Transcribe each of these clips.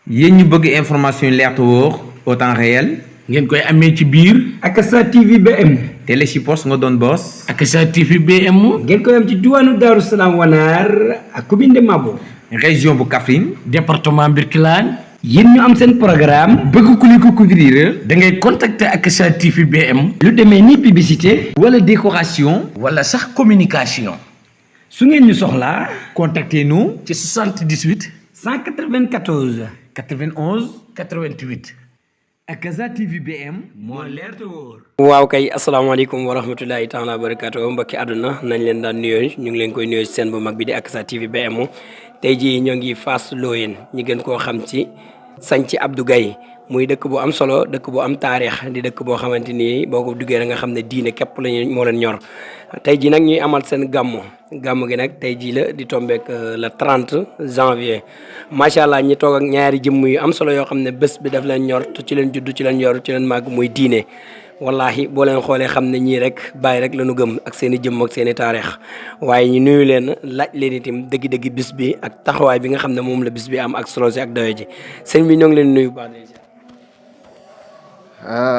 yéen ñu bëgg information leer te wóor au temps réel ngeen koy amee ci biir Akassa TV BM télé ci poste nga doon boss Akassa TV BM ngeen koy am ci diwaanu Daaru Salaam Wanaar ak commune de Mabo région bu Kaffrine département Birkelane yéen ñu am seen programme bëgg ku li ko couvrir da ngay contacter Akassa TV BM lu demee ni publicité wala décoration wala sax communication su ngeen ñu soxlaa contactez-nous ci 78 194 91 88 Akassa TV BM moo leer te wóor. waaw kay asalaamaaleykum wa rahmatulahi taala wa barakaatu mbokki àdduna nañ leen daan nuyoo ñu ngi leen koy nuyoo seen bu mag bi di Akassa TV BM tey jii ñoo ngi Fass Loyenne ñi gën koo xam ci Santhie Abdou Gaye muy dëkk bu am solo dëkk bu am taarix di dëkk boo xamante ni boo ko duggee da nga xam ne diine képp lañu moo leen ñor tey jii nag ñuy amal seen gàmmu gi nag tey jii la di tombeek le 30 janvier macha allah ñi toog ak ñaari jëmm yu am solo yoo xam ne bés bi daf leen ñor te ci leen judd ci leen yor ci leen màgg muy diine wallahi boo leen xoolee xam ne ñii rek bàyyi rek lañu gëm ak seen i jëmm ak seen i taarix waaye ñu nuyu leen laaj leen itam dëgg-dëgg bis bi ak taxawaay bi nga xam ne moom la bis bi am ak solo si ak dayo ji sëñ bi ñoo ngi leen nuyu baax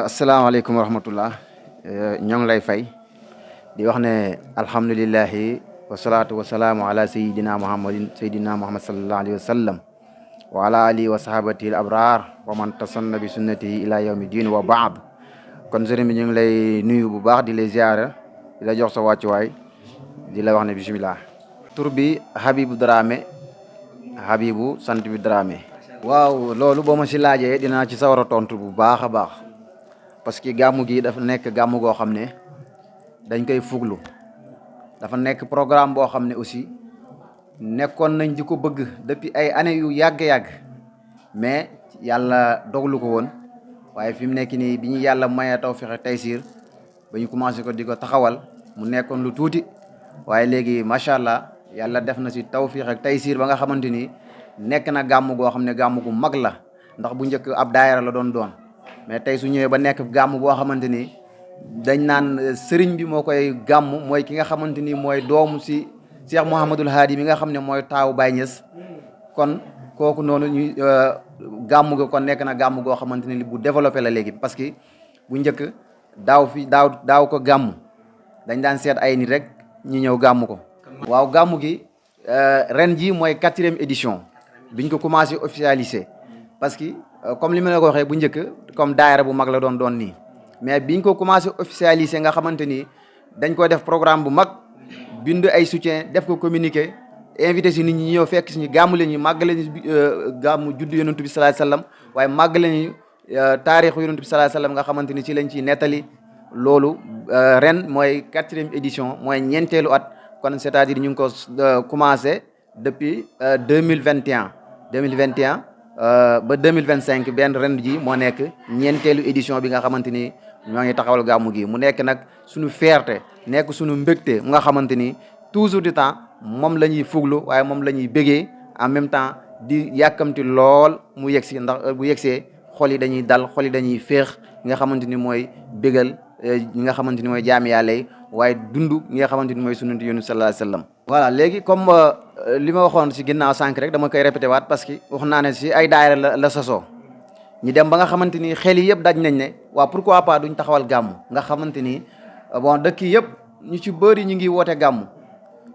asalaamaaleykum wa rahmatullah ñoo ngi lay fay di wax ne alhamdulillahi wasalaatu wasalaamu ala sayidina muhammadin sayidina muhammad sallallahu alayhi wa sallam wa ala alihi wa sahabatihi al abrar wa man tasanna bi sunnatihi ila yawmi din wa baad kon sëriñ bi ñu ngi lay nuyu bu baax di lay ziara di la jox sa wàccuwaay di la wax ne bismillah tur bi Habibou Dramé Habibou sant bi Dramé waaw loolu boo ma si laajee dinaa ci sawar a tontu bu baax a baax parce que gàmmu gi dafa nekk gàmmu goo xam ne dañ koy fuglu dafa nekk programme boo xam ne aussi nekkoon nañ di ko bëgg depuis ay années yu yàgg-yàgg mais yàlla doglu ko woon waaye fi mu nekk nii bi ñu yàlla mayee tawfiq taysiir ba ñu commencé ko di ko taxawal mu nekkoon lu tuuti waaye léegi macha allah yàlla def na si tawfiq ak taysiir ba nga xamante ni nekk na gàmm goo xam ne gàmm gu mag la ndax bu njëkk ab daayira la doon mais tey su ñëwee ba nekk gàmm boo xamante ni dañ naan sëriñ bi moo koy gàmm mooy ki nga xamante ni mooy doomu si Cheikh Mouhamadul Hadi mi nga xam ne mooy taawu Baye Niass kon kooku noonu ñu gàmm ga kon nekk na gàmm goo xamante ni bu développé la léegi parce que bu njëkk daaw ko gàmm dañ daan seet ay nit rek ñu ñëw gàmm ko. waaw gàmm gi ren ji mooy 4e édition biñ ko commencé officialisé parce que comme li ma la ko waxee bu njëkk comme daayira bu mag la doon nii mais biñ ko commencé officialisé nga xamante ni dañ ko def programme bu mag bind ay soutien def ko communiqué invité si nit ñi ñëw fekk si ñu gàmmu leen ñu màggale ñu gàmmu juddu yonent bi sallallahu alayhi wasallam waaye màggale ñu taarixu yonent bi sallallahu alayhi wasallam nga xamante ni ci lañ ciy nettali loolu ren mooy 4e édition mooy ñeenteelu at kon c'est-à-dire ñu ngi ko commencé depuis 2021 ba 2025 benn ren ji moo nekk ñeenteelu édition bi nga xamante ni ñoo ngi taxawal gàmmu gi mu nekk nag suñu fierté nekk suñu mbégte mu nga xamante ni toujours du temps moom la ñuy fuglu waaye moom la ñuy bégee en même temps di yàkkamti lool mu yegsi ndax bu yegsee xol yi dañuy dal xol yi dañuy féex nga xamante ni mooy bégal ñi nga xamante ni mooy jaami yàlla yi waaye dund ñi nga xamante ni mooy sunnatu yonent sallallahu alayhi wasallam voilà léegi comme li ma waxoon si ginnaaw sànq rek dama koy répété waat parce que wax naa ne si ay daayira la sosoo ñu dem ba nga xamante ni xel yi yëpp daj nañ ne waaw pourquoi pas duñ taxawal gàmm nga xamante ni bon dëkk yëpp ñu ci bëri ñu ngi woote gàmm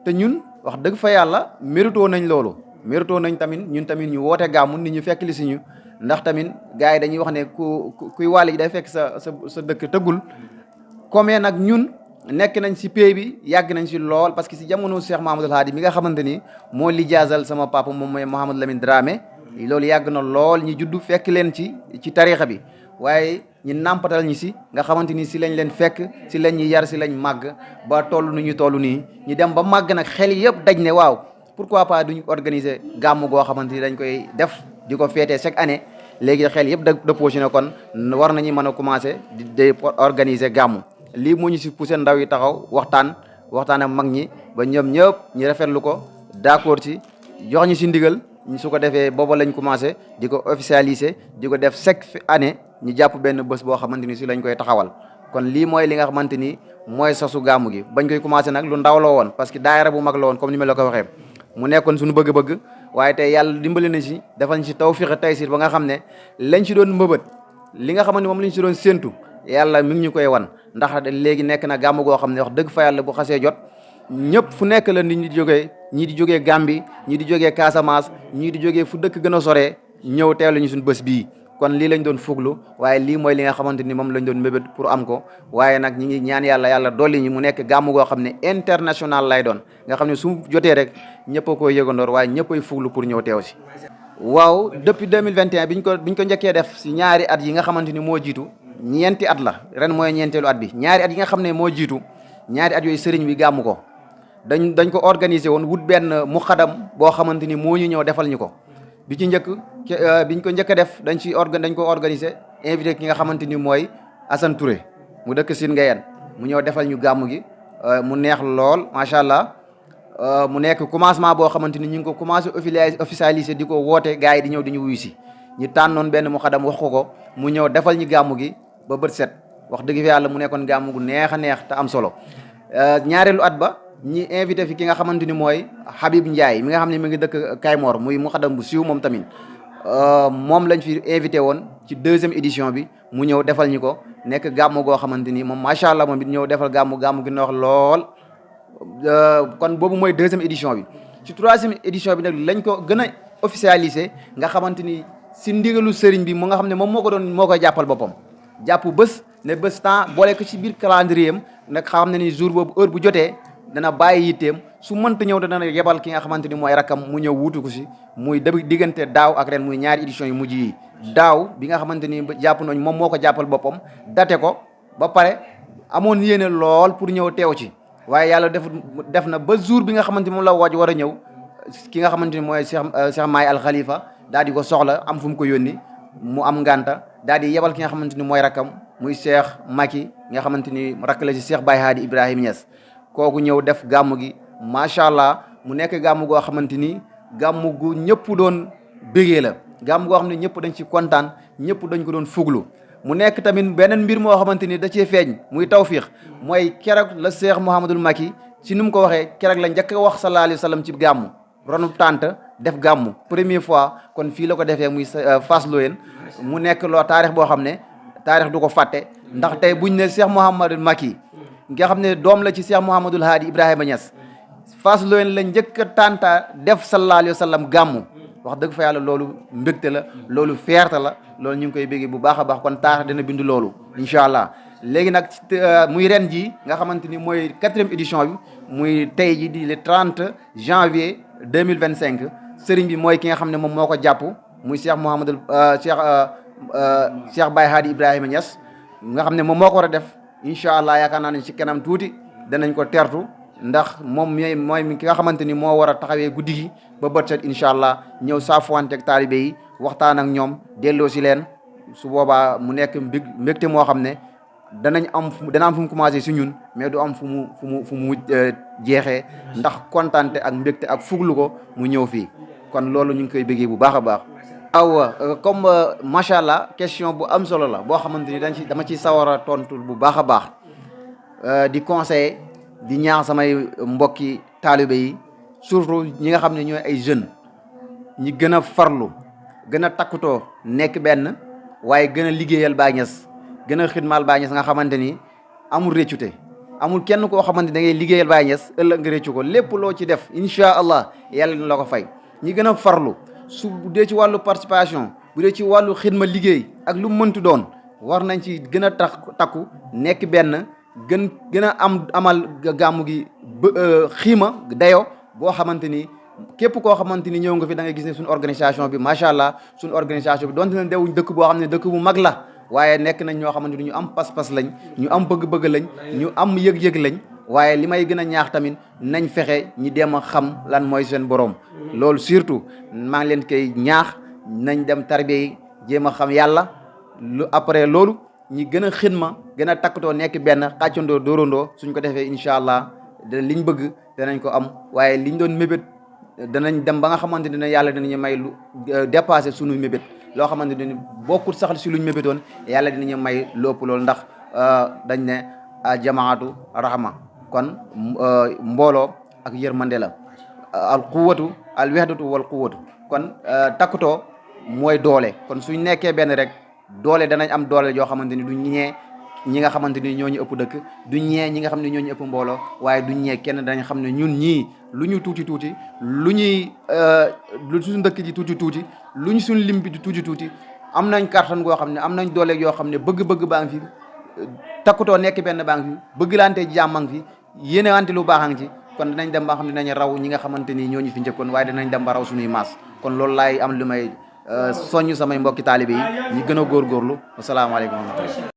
te ñun wax dëgg fa yàlla mérito nañ loolu mérito nañ tamit ñun tamit ñu woote gàmm nit ñu fekk li si ñu ndax tamit gars yi dañuy wax ne kuy wàll ji day fekk sa dëkk tëggul comme nag ñun nekk nañ si pays bi yàgg nañ si lool parce que si jamono Cheikh Mouhamadul Hadi mi nga xamante ni moo lijaasal sama papa moom mooy Mouhamadou Lamine Dramé loolu yàgg na lool ñi juddu fekk leen ci tariixa bi waaye ñi nàmpatal ñi si nga xamante ni si lañ leen fekk si lañ ñi yar si lañ màgg ba toll nu ñu toll nii ñu dem ba màgg nag xel yëpp daj ne waaw pourquoi pas duñ organiser gàmm goo xamante ni dañ koy def di ko féetee chaque année léegi xel yëpp dëppoo si ne kon war nañu mën a commencer di organiser gàmm lii moo ñu si poussé ndaw yi taxaw waxtaan ak mag ñi ba ñoom ñëpp ñu rafetlu ko d'accord ci jox ñu si ndigal su ko defee booba lañ commencé di ko officialiser di ko def chaque année ñu jàpp benn bés boo xamante ni si lañ koy taxawal kon lii mooy li nga xamante ni mooy sosu gàmmu gi bañ koy commencé nag lu ndaw la woon parce que daayira bu mag la woon comme ni ma la ko waxee mu nekkoon suñu bëgg-bëgg waaye tey yàlla dimbali na si defal ñu si tawfiq taysir ba nga xam ne lañ si doon mbëbët li nga xamante ni moom lañ si doon séentu yàlla mi ngi ñu koy wan ndax léegi nekk na gàmm goo xam ne wax dëgg fa yàlla bu xasee jot ñëpp fu nekk la nit ñi di jógee ñii di jógee Gambie ñii di jógee Casamance ñii di jógee fu dëkk gën a soree ñëw teew lañu suñu bés bii kon lii lañ doon fuglu waaye lii mooy li nga xamante ni moom lañ doon mébét pour am ko waaye nag ñi ngi ñaan yàlla dolli ñi mu nekk gàmm goo xam ne international lay doon nga xam ne su jotee rek ñëpp a koy yëgandoor waaye ñëpp ay fuglu pour ñëw teew si waaw depuis 2021 biñ ko njëkkee def si ñaari at yi nga xamante ni moo jiitu ñeenti at la ren mooy ñeenteelu at bi ñaari at yi nga xam ne moo jiitu ñaari at yooyu sëriñ bi gàmm ko dañ ko organiser woon wut benn muxadam boo xamante ni moo ñu ñëw defal ñu ko bi ci njëkk biñ ko njëkk a def dañ ko organiser invité ki nga xamante ni mooy Assane Touré mu dëkk Sine Ngayane mu ñëw defal ñu gàmm gi mu neex lool macha allah mu nekk commencement boo xamante ni ñu ngi ko commencé officialiser di ko woote gars yi di ñëw di ñu wuyu si ñu tànnoon benn muxadam wax ko mu ñëw defal ñu gàmm gi ba bët set wax dëgg fi yàlla mu nekkoon gàmm gu neex a neex te am solo ñaareelu at ba ñi invité fi ki nga xamante ni mooy Habib Ndiaye mi nga xam ne mi ngi dëkk Kaymor muy muxadam bu siiw moom tamit moom lañ fi invité woon ci 2e édition bi mu ñëw defal ñu ko nekk gàmm goo xamante ni moom macha allah moom it ñëw defal gàmm gi neex lool kon boobu mooy 2e édition bi ci 3e édition bi nag lañ ko gën a officialisé nga xamante ni si ndigalu sëriñ bi mu nga xam ne moom moo koy jàppal boppam jàpp bés ne bés temps boole ko ci biir calendrier am nag xam ne ni jour boobu heure bu jotee dana bàyyi yitteem su mënta ñëw dana yebal ki nga xamante ni mooy rakkam mu ñëw wuutu ko si muy diggante daaw ak ren muy ñaari édition yu mujj yi daaw bi nga xamante ni jàpp nañ moom moo ko jàppal boppam date ko ba pare amoon yéene lool pour ñëw teew ci waaye yàlla def na ba jour bi nga xamante ni moom la waaj war a ñëw ki nga xamante ni mooy Cheikh Maay Al Khalifa daal di ko soxla am fu mu ko yónni mu am nganta daal di yebal ki nga xamante ni mooy rakkam muy Cheikh Maki nga xamante ni rakk la si Cheikh Baye Hadi Ibrahima Niass kooku ñëw def gàmm gi macha allah mu nekk gàmm goo xamante ni gàmm gu ñëpp doon bégee la gàmm goo xam ne ñëpp dañ ci kontaan ñëpp dañ ko doon fuglu mu nekk tamit beneen mbir moo xamante ni da cee feeñ muy tawfiix mooy keroog la Cheikh Mouhamadul Maki si nu mu ko waxee keroog la njëkk a wax sallallahu alayhi wa sallam ci gàmm ronu tànt def gàmm première fois kon fii la ko defee muy Fass Loyenne mu nekk loo taarix boo xam ne taarix du ko fàtte ndax tey buñ ne Cheikh Mouhamadul Maki nga xam ne doom la ci Cheikh Mouhamadul Hadi Ibrahima Niass Fass Loyenne la njëkk a tànta def sallallahu alayhi wa sallam gàmmu wax dëgg fa yàlla loolu mbégte la loolu fierté la loolu ñu ngi koy béggee bu baax a baax kon taarix dina bind loolu incha allah léegi nag muy ren ji nga xamante ni mooy 4e édition bi muy tey ji di le 30 janvier 2025 sëriñ bi mooy ki nga xam ne moom moo ko jàpp muy Cheikh Mouhamadul Cheikh Baye Hadi Ibrahima Niass nga xam ne moom moo ko war a def incha allah yaakaar naa ne ci kanam tuuti danañ ko tertu ndax moom mooy ki nga xamante ni moo war a taxawee guddi gi ba bët set incha allah ñëw saafuwante ak taalibe yi waxtaan ak ñoom delloo si leen su boobaa mu nekk mbégte moo xam ne dana am fu mu commencé si ñun mais du am fu mu jeexee ndax kontante ak mbégte ak fuglu ko mu ñëw fii kon loolu ñu ngi koy béggee bu baax a baax. aw comme macha allah question bu am solo la boo xamante ni dama ci sawar a tontu bu baax a baax di conseiller di ñaax samay mbokki taalibe yi surtout ñi nga xam ne ñooy ay jeunes ñi gën a farlu gën a takkutoo nekk benn waaye gën a liggéeyal Baay Ñas gën a xidmaal Baay Ñas nga xamante ni amul réccute amul kenn koo xamante ni da ngay liggéeyal Baay Ñas ëllëg nga réccu ko lépp loo ci def incha allah yàlla na la ko fay ñi gën a farlu su bu dee ci wàllu participation bu dee ci wàllu xidma liggéey ak lu mëntu doon war nañ ci gën a takku nekk benn gën a amal gàmmu gi xiima dayo boo xamante ni képp koo xamante ni ñëw nga fi da ngay gis ne suñu organisation bi macha allah suñu organisation bi donte ne dewuñ dëkk boo xam ne dëkk bu mag la waaye nekk nañ ñoo xamante ni ñu am pas-pas lañ ñu am bëgg-bëgg lañ ñu am yëg-yëg lañ waaye li may gën a ñaax tamit nañ fexe ñi dem a xam lan mooy seen borom loolu surtout maa ngi leen koy ñaax nañ dem tarbiya yi jéem a xam yàlla lu après loolu ñi gën a xidma gën a takkatoo nekk benn xàccandoo dóorandoo suñ ko defee incha allah liñ bëgg danañ ko am waaye liñ doon mébét danañ dem ba nga xamante ne yàlla dinañu may lu dépassé suñu mébét loo xamante ne bokkul sax si luñ mébétoon yàlla dinañu may lu ëpp loolu ndax dañ ne jamaatu rahma kon mbooloo ak yërmande la al quwwatu al wahdatu wal quwwatu kon takkutoo mooy doole kon suñ nekkee benn rek doole danañ am doole yoo xamante ni du ñee ñi nga xamante ni ñoo ñu ëpp dëkk du ñee ñi nga xam ne ñoo ñu ëpp mbooloo waaye du ñee kenn dañ xam ne ñun ñii lu ñu tuuti tuuti lu ñuy lu suñu dëkk ji tuuti tuuti lu ñu suñ lim bi di tuuti tuuti am nañ kàttan goo xam ne am nañ doole yoo xam ne bëgg-bëgg baa ngi fi takkutoo nekk benn baa ngi fi bëgg lante jàmm a ngi fi yéene wante lu baax a ngi ci kon dinañ dem ba xam ne dinañ raw ñi nga xamante ni ñoo ñu fi njëkkoon waaye dinañ dem ba raw suñuy maas kon loolu laay am lu may soññ samay mbokki taalibe yi ñu gën a góorgóorlu wasalaamaaleykum wa rahmatulah